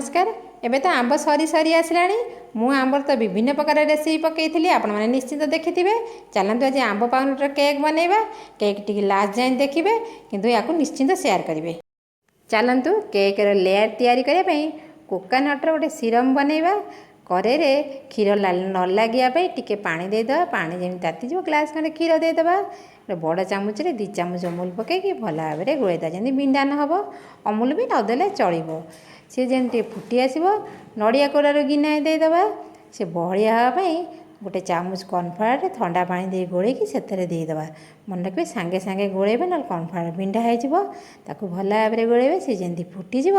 ନମସ୍କାର। ଏବେ ତ ଆମ୍ବ ସରି ସରି ଆସିଲାଣି। ମୁଁ ଆମ୍ବର ତ ବିଭିନ୍ନ ପ୍ରକାର ରେସିପି ପକାଇଥିଲି, ଆପଣମାନେ ନିଶ୍ଚିତ ଦେଖିଥିବେ। ଚାଲନ୍ତୁ, ଆଜି ଆମ୍ବ ପାଉରୁଟିର କେକ୍ ବନେଇବା। କେକ୍ ଟିକେ ଲାଷ୍ଟ ଯାଏଁ ଦେଖିବେ, କିନ୍ତୁ ୟାକୁ ନିଶ୍ଚିନ୍ତ ସେୟାର କରିବେ। ଚାଲନ୍ତୁ, କେକ୍ର ଲେୟାର ତିଆରି କରିବା ପାଇଁ କୋକୋନଟ୍ର ଗୋଟେ ସିରମ୍ ବନେଇବା। କରେଇରେ କ୍ଷୀର ନ ଲାଗିବା ପାଇଁ ଟିକେ ପାଣି ଦେଇଦେବା। ପାଣି ଯେମିତି ତାତିଯିବ, ଗ୍ଲାସ୍ ଖଣ୍ଡେ କ୍ଷୀର ଦେଇଦେବା। ଗୋଟେ ବଡ଼ ଚାମଚରେ 2 ଚାମଚ ଅମୁଲ ପକାଇକି ଭଲ ଭାବରେ ଗୋଳେଇଦେବା, ଯେମିତି ବିଣ୍ଡା ନ ହେବ। ଅମୁଲ ବି ନଦେଲେ ଚଳିବ। ସେ ଯେମିତି ଟିକେ ଫୁଟି ଆସିବ, ନଡ଼ିଆ କୋରାରୁ ଗିନାଏ ଦେଇଦେବା। ସେ ବହଳିଆ ହେବା ପାଇଁ ଗୋଟେ ଚାମଚ କର୍ଣ୍ଣଫ୍ଲାୱାରରେ ଥଣ୍ଡା ପାଣି ଦେଇ ଗୋଳେଇକି ସେଥିରେ ଦେଇଦେବା। ମନେ ରଖିବେ, ସାଙ୍ଗେ ସାଙ୍ଗେ ଗୋଳେଇବେ, ନହେଲେ କର୍ଣ୍ଣଫ୍ଲାୱାର ବିଣ୍ଡା ହେଇଯିବ। ତାକୁ ଭଲ ଭାବରେ ଗୋଳେଇବେ। ସେ ଯେମିତି ଫୁଟିଯିବ,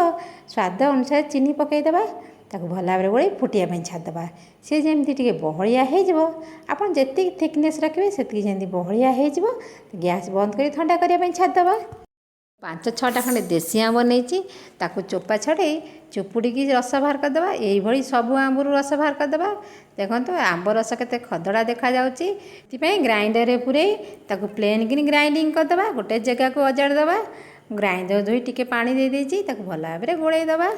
ସ୍ୱାଦ ଅନୁସାରେ ଚିନି ପକାଇଦେବା। ତାକୁ ଭଲ ଭାବରେ ଗୋଳେଇ ଫୁଟିବା ପାଇଁ ଛାଡ଼ିଦେବା। ସେ ଯେମିତି ଟିକେ ବହଳିଆ ହେଇଯିବ, ଆପଣ ଯେତିକି ଥିକନେସ୍ ରଖିବେ ସେତିକି ଯେମିତି ବହଳିଆ ହେଇଯିବ, ଗ୍ୟାସ୍ ବନ୍ଦ କରି ଥଣ୍ଡା କରିବା ପାଇଁ ଛାଡ଼ିଦେବା। ପାଞ୍ଚ ଛଅଟା ଖଣ୍ଡେ ଦେଶୀ ଆମ୍ବ ନେଇଛି। ତାକୁ ଚୋପା ଛଡ଼େଇ ଚୁପୁଡ଼ିକି ରସ ବାହାର କରିଦେବା। ଏଇଭଳି ସବୁ ଆମ୍ବରୁ ରସ ବାହାର କରିଦେବା। ଦେଖନ୍ତୁ, ଆମ୍ବ ରସ କେତେ ଖଦଡ଼ା ଦେଖାଯାଉଛି। ସେଥିପାଇଁ ଗ୍ରାଇଣ୍ଡରରେ ପୂରେଇ ତାକୁ ପ୍ଲେନ୍ କିନି ଗ୍ରାଇଣ୍ଡିଙ୍ଗ କରିଦେବା। ଗୋଟେ ଜାଗାକୁ ଅଜାଡ଼ି ଦେବା। ଗ୍ରାଇଣ୍ଡର ଧୋଇ ଟିକେ ପାଣି ଦେଇଦେଇଛି। ତାକୁ ଭଲ ଭାବରେ ଗୋଳେଇ ଦେବା।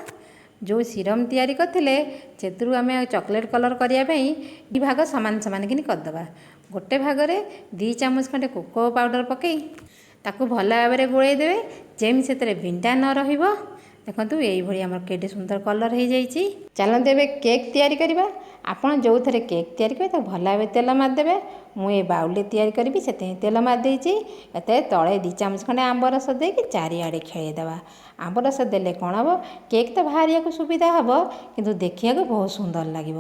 ଯେଉଁ ସିରମ୍ ତିଆରି କରିଥିଲେ, ସେଥିରୁ ଆମେ ଚକୋଲେଟ୍ କଲର୍ କରିବା ପାଇଁ ଦୁଇ ଭାଗ ସମାନ ସମାନ କିନି କରିଦେବା। ଗୋଟେ ଭାଗରେ 2 ଚାମଚ ଖଣ୍ଡେ କୋକୋ ପାଉଡ଼ର ପକାଇ ତାକୁ ଭଲ ଭାବରେ ଗୋଳେଇ ଦେବେ, ଯେମିତି ସେଥିରେ ବିଣ୍ଡା ନ ରହିବ। ଦେଖନ୍ତୁ, ଏଇଭଳି ଆମର କେଡ଼େ ସୁନ୍ଦର କଲର୍ ହେଇଯାଇଛି। ଚାଲନ୍ତୁ, ଏବେ କେକ୍ ତିଆରି କରିବା। ଆପଣ ଯେଉଁଥିରେ କେକ୍ ତିଆରି କରିବେ, ତାକୁ ଭଲ ଭାବେ ତେଲ ମାରିଦେବେ। ମୁଁ ଏ ବାଉଲରେ ତିଆରି କରିବି, ସେଥିପାଇଁ ତେଲ ମାରିଦେଇଛି। ଏଥିରେ ତଳେ 2 ଚାମଚ ଖଣ୍ଡେ ଆମ୍ବ ରସ ଦେଇକି ଚାରିଆଡ଼େ ଖେଳେଇଦେବା। ଆମ୍ବ ରସ ଦେଲେ କ'ଣ ହେବ? କେକ୍ ତ ବାହାରିବାକୁ ସୁବିଧା ହେବ, କିନ୍ତୁ ଦେଖିବାକୁ ବହୁତ ସୁନ୍ଦର ଲାଗିବ।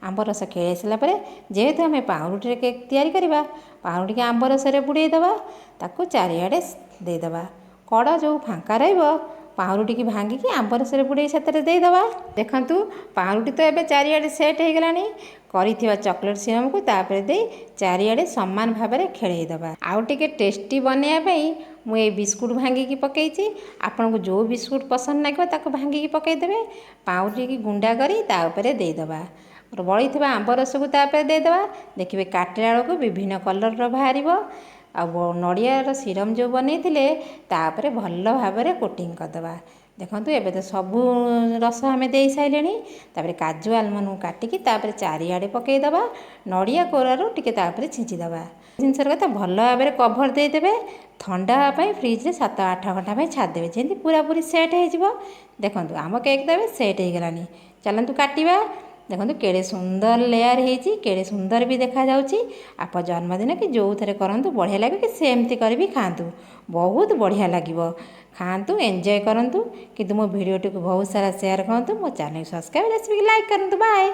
ଆମ୍ବ ରସ ଖେଳେଇ ସାରିଲା ପରେ, ଯେହେତୁ ଆମେ ପାଉରୁଟିରେ କେକ୍ ତିଆରି କରିବା, ପାଉରୁଟିକି ଆମ୍ବ ରସରେ ବୁଡ଼େଇ ଦେବା। ତାକୁ ଚାରିଆଡ଼େ ଦେଇଦେବା। କଡ଼ ଯେଉଁ ଫାଙ୍କା ରହିବ, ପାଉରୁଟିକି ଭାଙ୍ଗିକି ଆମ୍ବ ରସରେ ବୁଡ଼େଇ ସେଥିରେ ଦେଇଦେବା। ଦେଖନ୍ତୁ, ପାଉରୁଟି ତ ଏବେ ଚାରିଆଡ଼େ ସେଟ୍ ହେଇଗଲାଣି। କରିଥିବା ଚକୋଲେଟ୍ ସିରମ୍କୁ ତାପରେ ଦେଇ ଚାରିଆଡ଼େ ସମାନ ଭାବରେ ଖେଳେଇ ଦେବା। ଆଉ ଟିକେ ଟେଷ୍ଟି ବନେଇବା ପାଇଁ ମୁଁ ଏଇ ବିସ୍କୁଟ୍ ଭାଙ୍ଗିକି ପକାଇଛି। ଆପଣଙ୍କୁ ଯେଉଁ ବିସ୍କୁଟ୍ ପସନ୍ଦ ଲାଗିବ, ତାକୁ ଭାଙ୍ଗିକି ପକାଇଦେବେ। ପାଉରୁଟିକି ଗୁଣ୍ଡା କରି ତା ଉପରେ ଦେଇଦେବା। ବଳିଥିବା ଆମ୍ବ ରସକୁ ତା ଉପରେ ଦେଇଦେବା। ଦେଖିବେ, କାଟିଲା ବେଳକୁ ବିଭିନ୍ନ କଲର୍ର ବାହାରିବ। ଆଉ ନଡ଼ିଆର ସିରମ୍ ଯେଉଁ ବନେଇଥିଲେ, ତାପରେ ଭଲ ଭାବରେ କୋଟିଂ କରିଦେବା। ଦେଖନ୍ତୁ, ଏବେ ତ ସବୁ ରସ ଆମେ ଦେଇ ସାରିଲେଣି। ତାପରେ କାଜୁ ଆଲମଣ୍ଡକୁ କାଟିକି ତାପରେ ଚାରିଆଡ଼େ ପକାଇଦେବା। ନଡ଼ିଆ କୋରାରୁ ଟିକେ ତାପରେ ଛିଞ୍ଚିଦେବା। ଜିନିଷର କଥା, ଭଲ ଭାବରେ କଭର୍ ଦେଇଦେବେ। ଥଣ୍ଡା ହେବା ପାଇଁ ଫ୍ରିଜରେ 7-8 ଘଣ୍ଟା ପାଇଁ ଛାଡ଼ିଦେବେ, ଯେମିତି ପୁରାପୁରି ସେଟ୍ ହେଇଯିବ। ଦେଖନ୍ତୁ, ଆମ କେକ୍ ତ ଏବେ ସେଟ୍ ହେଇଗଲାଣି। ଚାଲନ୍ତୁ କାଟିବା। ଦେଖନ୍ତୁ, କେଡ଼େ ସୁନ୍ଦର ଲେୟାର ହେଇଛି, କେଡ଼େ ସୁନ୍ଦର ବି ଦେଖାଯାଉଛି। ଆପଣ ଜନ୍ମଦିନ କି ଯେଉଁଥିରେ କରନ୍ତୁ, ବଢ଼ିଆ ଲାଗିବ, କି ସେମିତି କରିବି ଖାଆନ୍ତୁ, ବହୁତ ବଢ଼ିଆ ଲାଗିବ। ଖାଆନ୍ତୁ, ଏନ୍ଜୟ କରନ୍ତୁ, କିନ୍ତୁ ମୋ ଭିଡ଼ିଓଟିକୁ ବହୁତ ସାରା ସେୟାର କରନ୍ତୁ। ମୋ ଚ୍ୟାନେଲ୍ ସବସ୍କ୍ରାଇବ୍, ରେସିପିକି ଲାଇକ୍ କରନ୍ତୁ। ବାଏ।